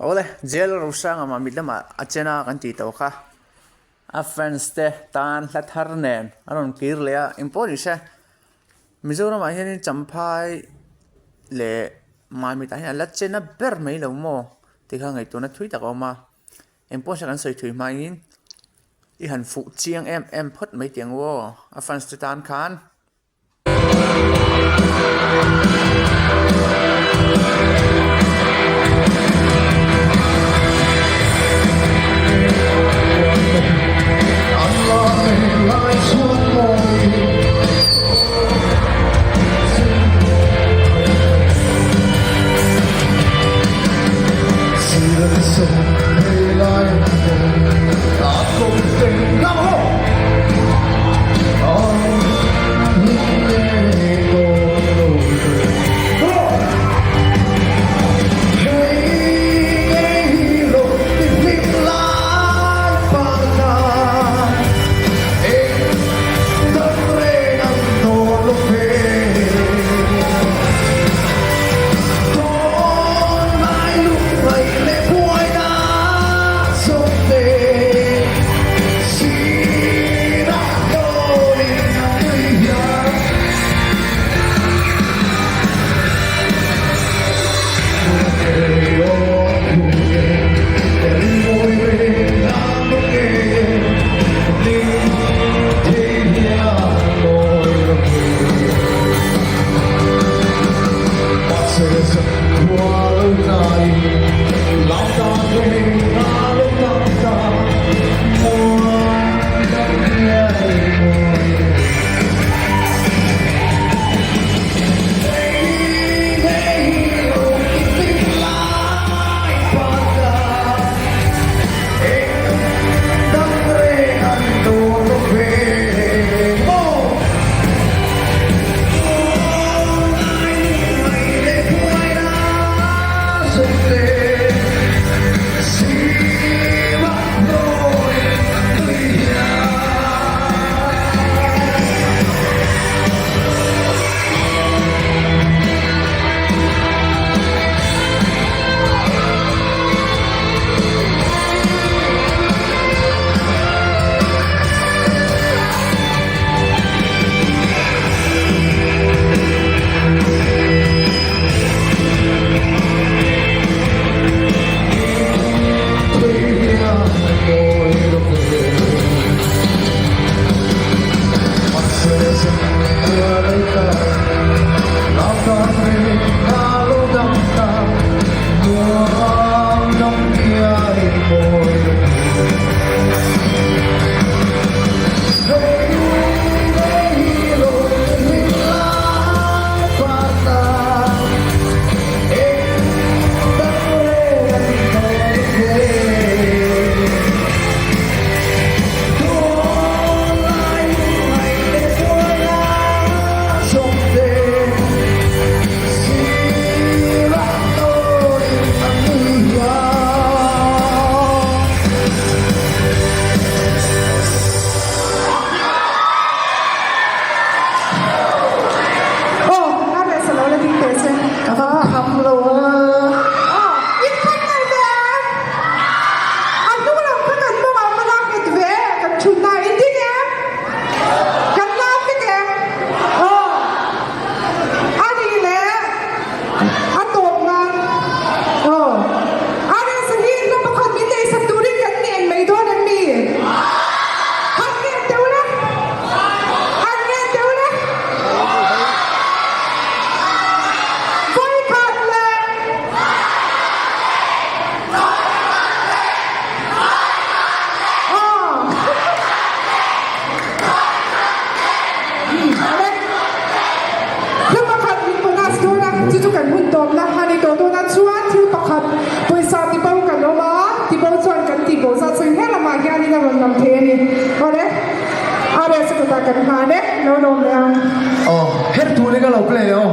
Awle, Jail Rosanga mah mit lamah a chen a kan tih tawh kha. A fans te tan hla thar nen a rawn kir leh a, engpawh ni se Mizoramah hianin Champhai leh Mamit ah hian a la chen a ber mai lo maw tih kha ngaihtuahna thui tak a awm a, engpawh se kan sawi thui hmain i han fuh chiang em em phawt mai tih ang u aw a fans te tan khan. Aw, a rest a lo la ding teh che. Ka va kham lo a. Aw, in kham lo ve a. A hnu lam kha kan mawngah va lak nghet ve, kan thutna in ding em? Kan lak vek em? Aw, a ri leh a tawp nan. Aw, a rest hi hla pakhat min neihsak turin kan ngen mai dawn em mi? Han ngen teuh la. Han ngen teuh la. Vawikhat leh. Aw. Thil pakhat min bonus dawn a, chu chu kan hun tawpna a ni tawh dawn a, chuan thil pakhat pawisa tibo kan awm a, tibo chuan kan tihbo zat sawi he lamah hianin a rawn lam thei a ni. Awle, RS kutah kan nghah e, lo lawm leh ang. Aw, her tur hi ka lo play aw.